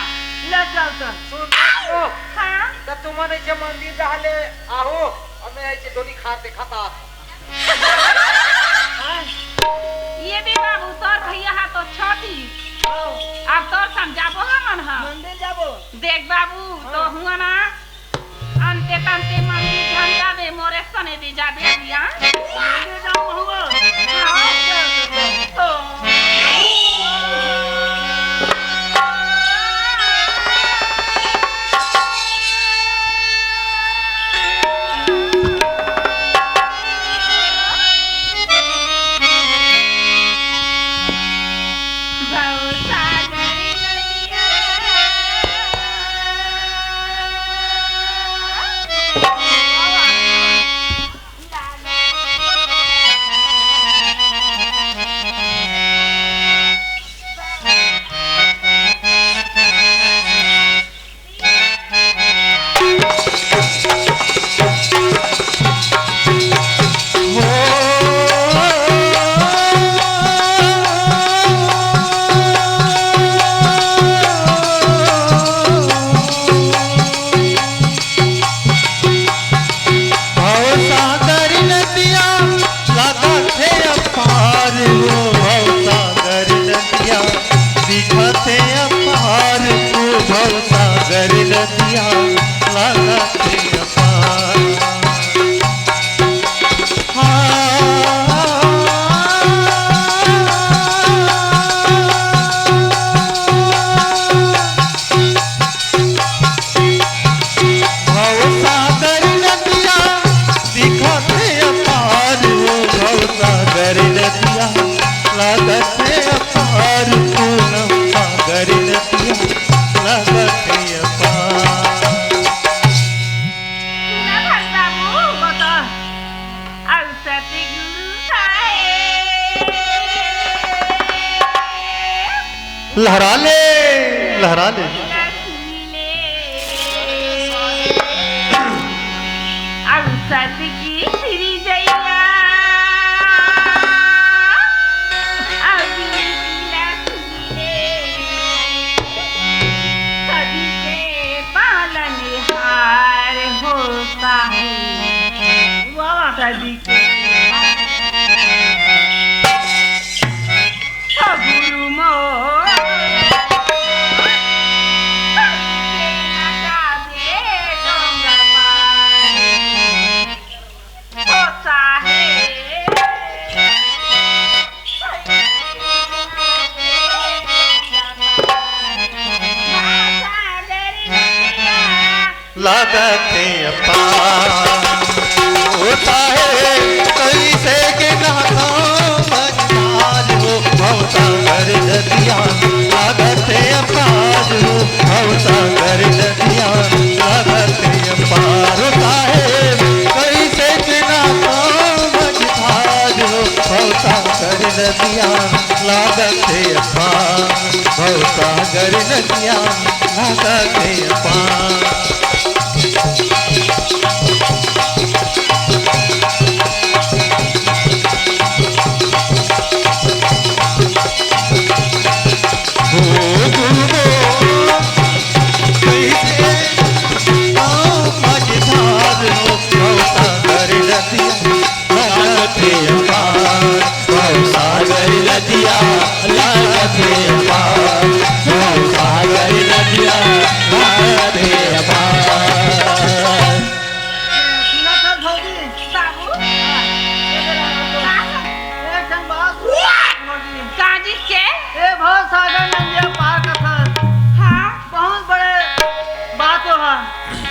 ले चल तो। सुन, सुन। हाँ? तो तुमने जे मंदिर रहले आहो, हमें ऐसे डोली खार देखा था। ये भी बाबू, तोर भैया हा तो छोटी। हाँ। अब तोर संग जाबो हमन हा। मंदिर जाबो। देख बाबू, हाँ। तो हुआ ना, अंते तंते मंदिर झन जाबे, मोरे सने दे जाबे भैया। मंदिर जाबो हुआ। हाँ। तो भवसागर नदिया लागत हे अपार, वो भवसागर नदिया दिखत हे अपार, वो भवसागर नदिया लागत हे अपार। भवसागर नदिया दिखत हे अपार, वो भवसागर नदिया लागत हे अपार, पूनम सागर नदिया लागत हे अपार। सुना धन बाबू, बता। अउ सतगुरु साहेब। लहरा ले, लहरा ले। अउ सत की श्री जैया। अउ सदी के पालनहार होता है। वाह, वाह। सदी के गुरु मोर। सदी के नचा दे डोंगा पार। होता है। लागत हे अपार, होता है। सागर नदिया लागत हे अपार। हो गुरुदेव, कइसे आओ मझधार हो, भवसागर नदिया लागत हे अपार, भवसागर नदिया लागत हे अपार, भवसागर नदिया लागत हे अपार। सुना था भौजी? बाबू। एक ठन बात सुन भौजी। काजी के? ए भवसागर नदिया पार का सर। हाँ। बहुत बड़े बात हो हा।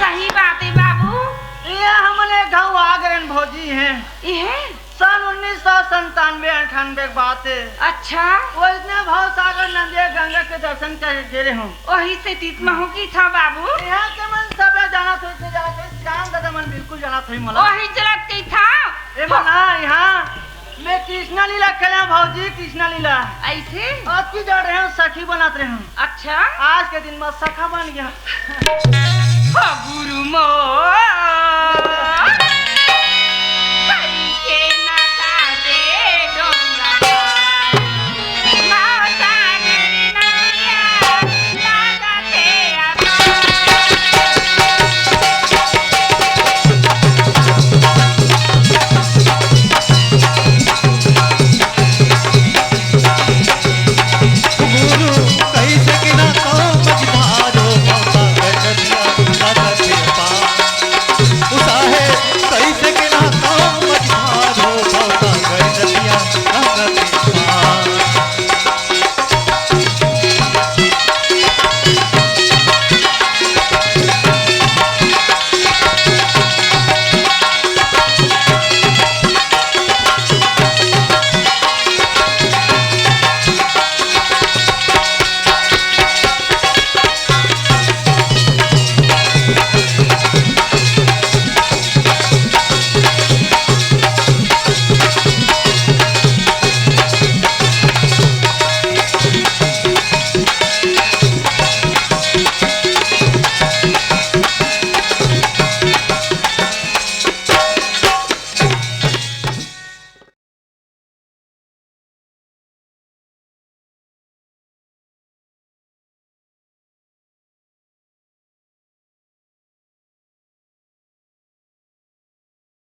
सही बात हे बाबू। ये हमन एक घाव आ गए भौजी हैं। ये? सन उन्नीस सौ संतानवे अंठानवे के बात हे। अच्छा। वो इतने भवसागर नदिया गंगा के दर्शन करे गे रेहेंव। वही से तीत महू की था बाबू। यहाँ के मन सब जाना थे, इतने जाना थे, श्याम दादा मन बिल्कुल जाना थे मला। वही चलत की था। ए मना, यहाँ मैं कृष्णा लीला खेले भौजी, कृष्णा लीला। ऐसे? अतकी जड़ रहे हूँ, सखी बनत रहे हूँ। अच्छा। आज के दिन में सखा बन गया। हो गुरु मोर।